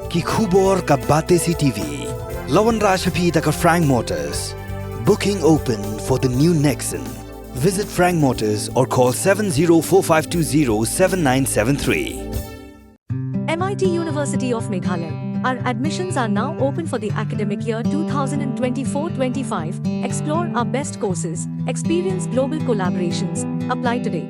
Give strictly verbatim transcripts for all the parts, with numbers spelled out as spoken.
Ki khubor ka Batesi T V. La wanrah sha phi da ka Frank Motors. Booking open for the new Nexon. Visit Frank Motors or call seven zero four five two zero seven nine seven three. M I T University of Meghalaya. Our admissions are now open for the academic year twenty twenty-four twenty-five. Explore our best courses, experience global collaborations. Apply today.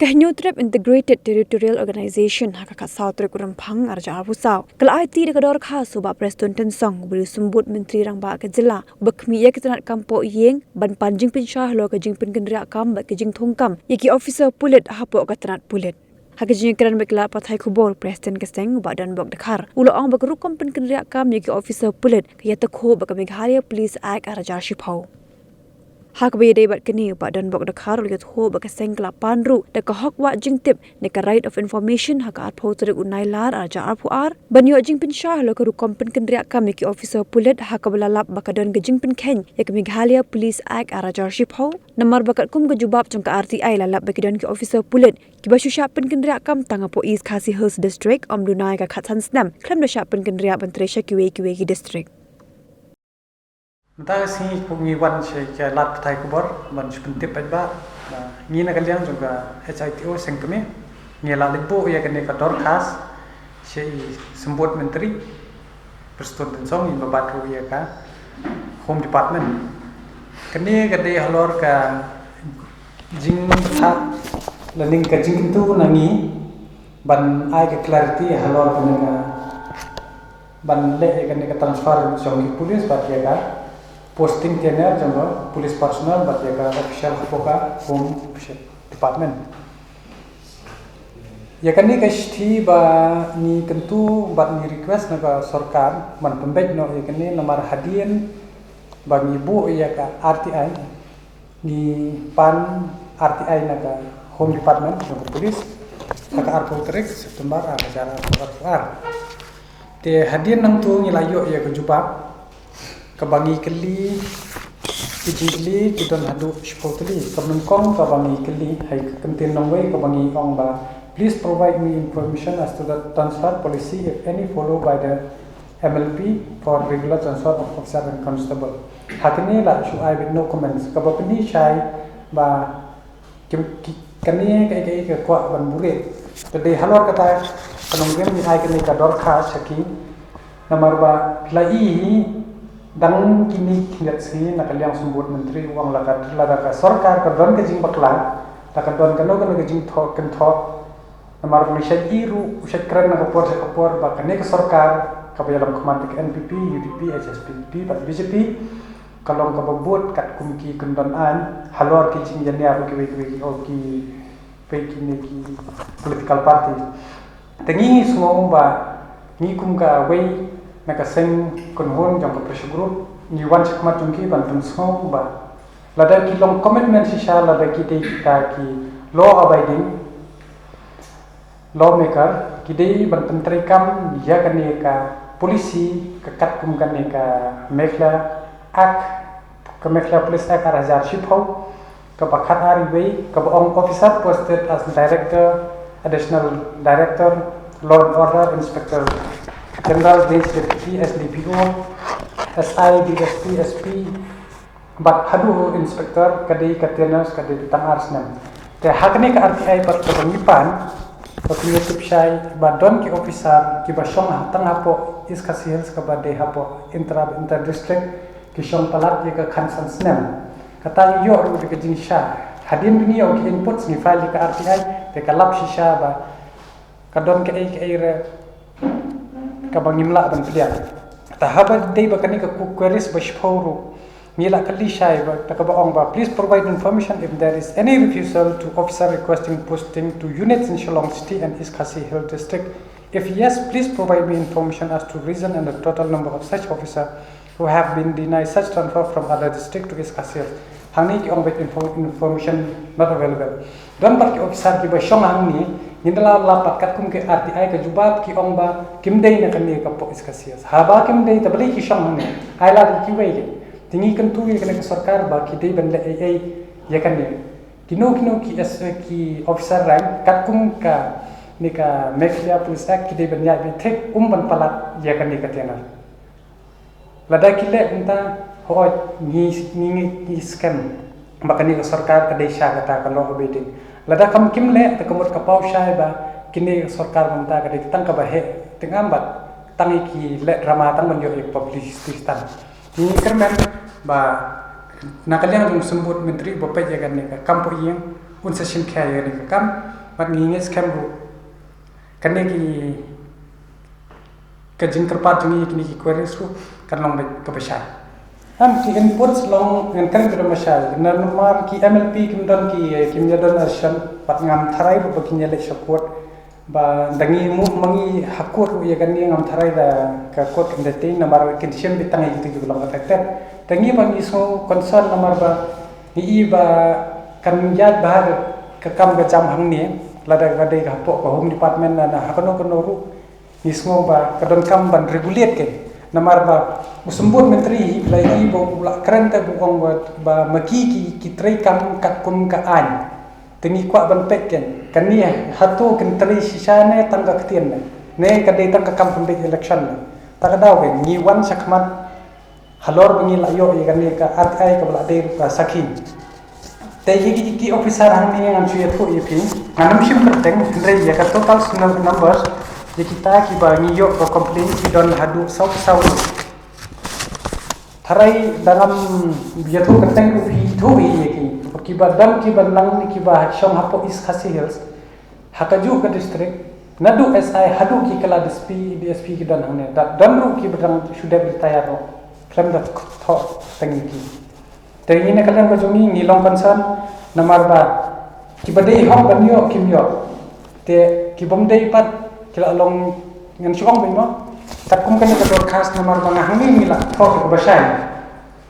Ka Hynñiewtrep Integrated Territorial Organization ha ka khatsaw tarik u Rymphang arhajar arphew saw ka la aiti da ka dorkhas u Bah Prestone Tynsong, uba dei u Symbud Myntri Rangbah ka jylla, uba khmih ïa ka tnat kam poh ïing ban pan jingpynshai halor ka jingpynkynriah kam bad ka jingthung kam ïa ki officer pulit hapoh ka tnat pulit. Ha ka jingïakren bad ki lad pathai khubor, u President ka seng u Bah Donbok Dkhar u la ong ba ka rukom pynkynriah kam ïa ki officer pulit ka ïatakhuh bad ka Meghalaya Police Act arhajar shiphew. Ha kaba ïadei bad kane, u Bah Donbok Dkhar u la ïathuh ba ka seng ka la pan ruh da ka hok wad jingtip ne ka Right of Information ha ka arphew tarik u Nailar arhajar arphew ar ban ïoh jingpynshai halor ka rukom pynkynriah kam ïa ki officer pulit, ha kaba la lap ba ka don ka jingpynkheiñ ïa ka Meghalaya Police Act arhajar shiphew. Namar ba katkum ka jubab jong ka R T I la lap ba ki don ki officer pulit kiba shu shah pynkynriah kam tang hapoh East Khasi Hills District, ym duna ïa ka khatsan snem, khlem da shah pynkynriah ban trei sha kiwei kiwei ki district. Mynta ka sngi ngi wan sha ki lad pathai khubor ban shu pyntip paidbah ba ngi na ka liang jong ka H I T O Sengkmie ngi la leit buh ïa kane ka dorkhas sha i Symbud Myntri Prestone Tynsong, ïa ba bat ruh ïa ka Home Department. Kane ka dei halor ka jingtha lane ka jingkyntu na ngi ban ai ka clarity halor kane ka ban leh ïa kane ka transfer jong ki police bad ïa ka posting tenure jong ka police personnel bad ïa ka official hapoh ka Home Department. Ïa kane ka shithi ba ngi kyntu bad ngi request na ka sorkar ban pynbeit noh ïa kane, namar hadien ba ngi buh ïa ka R T I, ngi pan R T I na ka Home Department, na ka police, ha ka arphew tarik September arhajar arphew ar. Te hadien nangta ngi la ïoh ïa ka jubab kaba ngi kylli, ki jingkylli ki don haduh shiphew tylli. Ka nyngkong kaba ngi kylli ha ka kyntien nongwei kaba ngi ong ba, "Please provide me information as to the transfer policy, if any, followed by the M L P for regular transfer of officer and constable." Ha kane la shu ai beit no comments. Kaba pyni shai ba ki, ki, kane kaei kaei ka kwah ban buhrieh. Te dei halor kata ka nongrim ngi ai kane ka dorkhas sha ki, namar ba la i dang kine ki khyndiat sngi na ka liang Symbud Myntri u ong lada ka, lada ka sorkar ka don ka jingbakla, lada ka don kano kano ka jingthoh kynthoh, namar ba ngi shait i ruh, u shait kren na ka por sha ka por ba kane ka sorkar kaba ïalam khmat da ka N P P, U D P, H S P D P bad B J P ka long kaba bud katkum ki kyndon aiñ halor ki jingïania bad kiwei kiwei ki, oh, kiwei kine ki political party. Te ngi sngew ba ngi kum kawei na ka seng kynhun jong ka pressure group ngi wan shakhmat jong ki ban pynsngew ba lada ki long commitment shisha, lada ki dei kita ki law abiding lawmaker, ki dei ban pyntreikam ïa kane ka policy, ka katkum kane ka Meghalaya Act, ka Meghalaya Police Act arhajar shiphew, kaba khatar iwei, kaba ong, "Officer posted as Director, Additional Director, Law and Order, Inspector General, Range Deputy, S D P O, S I, D S P, S P, bad haduh inspector ka dei ka tenure ka dei tang ar snem." Te ha kane ka R T I pat kaba ngi pan, ba ngi tip shai ba don ki officer kiba shong ha, tang hapoh East Khasi Hills kaba dei hapoh inter, inter district, ki shong palat ïa ka khatsan snem. Kata ngi ïoh ruh da ka jingshai. Hadien ba ngi ïoh ki inputs ngi file ïa ka R T I, te ka lap shisha ba ka don kaei kaei re kaba ngim lah ban pdiang. Te haba dei ba kane ka ku-, queries ba shiphew ruh ngi la kylli shai ba, te kaba ong ba, "Please provide information if there is any refusal to officer requesting posting to units in Shillong City and East Khasi Hills District. If yes, please provide me information as to reason and the total number of such officer who have been denied such transfer from other district to East Khasi Hills." Hangne ki ong ba info-, information not available. Don pat ki officer kiba shong hangne, ngin da la lap pat katkum ki R T I ka jubab, ki ong ba kim dei na kane ka poh East Khasi Hills. Haba kim dei, te balei ki shong hangne? Ai lad ïa kiwei de. Te ngi kyntu ïa kane ka sorkar ba ki dei ban leh ei ei ïa kane. Kino kino ki S, ki officer rank katkum ka ne ka Meghalaya Police Act ki dei ban ïaid beit thik, um ban palat ïa kane ka tender. Lada ki leh kumta, hooid ngi ngi ngi skhem ba kane ka sorkar ka dei sha kata ka law abiding. Lada kam kim leh, te ka mut ka paw shai ba kane ka sorkar kumta ka dei tang kaba heh teng am bad tang ïa ki leh drama tang ban ïoh ïa ka publicity tang. Ngi kyrmen ba na ka liang jong u symbud myntri ba peit ïa kane ka kam poi ïing, un sa shim khia ïa kane ka kam, bad ngi ngeit skhem ruh kane ki ka jingkyrpad jong ngi, kine ki queries ruh kan long beit kaba shai. Em, ki inputs long ngan kren kaba shai. Namar ki M L P kim don ki, kim ïa don action, bad ngam tharai ruh ba kin ïa leit sha court. Ba da ngi move ma ngi ha court ruh ïa kane ngam tharai da ka court kan detain namar kin shim beit tang ïa kito kiba long affected. Da ngi ba ngi sngew concern namar ba ngi i ba kan ïaid bha ka kam ka jam hangne, lada ka dei ka hapoh ka Home Department na, na ha kano kano ruh. Ngi sngew ba ka donkam ban regulate kein. Namar ba u symbud myntri hi la i ba u la kren te ba u ong ba, ba ma ki ki, ki trei kam katkum ka aiñ. Te ngi kwah ban peit kein, kane hato kin trei shisha ne tang ka ktien ne, ne ka dei tang ka kam pynbeit election ne. Ta ka daw kein, ngi wan shakhmat halor ba ngi la ïoh ïa kane ka R T I kaba la dei ruh ka sakhi. Te ïa ki, ki officer hangne ngan shu ïathuh ïa phi. Ngan ym shim kyrteng, hynrei ïa ka total sum numbers ïa kita kiba ngi ïoh ka complaint ki don haduh saw saw. Tharai da ngam ïathuh kyrteng ruh phi ithuh ïa ki. Kiba don kiba nang kiba shong hapoh East Khasi Hills. Ha kajuh ka district, naduh S I haduh ki kylla D S P, D S P ki don hangne. Da don ruh kiba dang shu dep retire ruh. Khlem da thoh tang ïa ki. Te ngi na ka liang ka jong ngi ngi long concern namar ba kiba dei hok ban ïoh kim ïoh. Te ki bym dei pat ki la long ngan shu ong beit mo. Katkum kane ka dorkhas namar ba nga hangne ngi la thoh kaba shai.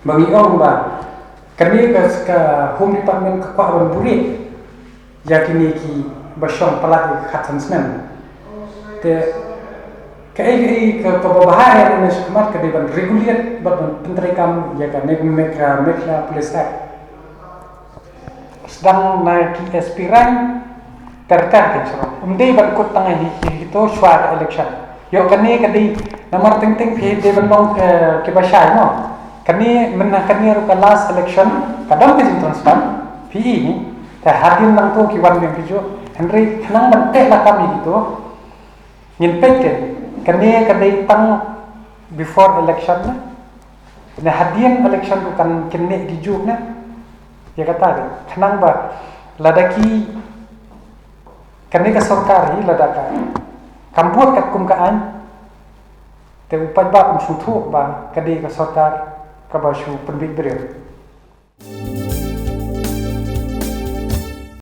Ba ngi ong ba kane ka, ka Home Department ka kwah ban buhrieh ïa kine kiba shong palat ïa ka khatsan snem. Te kaei kaei ka, kaba bha ïa kane shakhmat ka dei ban regulate bad ban pyntreikam ïa kane ka Meghalaya Police Act. Sdang na ki S P rank ter ter kein shuh. Ym dei ban kut tang hi hi to shuwa ka election. Ïoh kane ka dei namar teng teng phi dei ban long, eh, kiba shai mo. Kane mynta kane ruh ka last election ka don ka jingtransparent phi i hi. Te hadien nangto ki wan biang ki juh. Hynrei khnang ban teh lakam ïa kito. Ngin peit kein, kane ka dei tang before election ne. Ne hadien election ruh kan kynnoh ki juh ne. Ïa kata kein, khnang ba lada ki kane ka sorkar hi lada ka kam bud katkum ka aiñ. Te u paidbah um sngewthuh ba ka dei ka sorkar kaba shu pynbiej briew.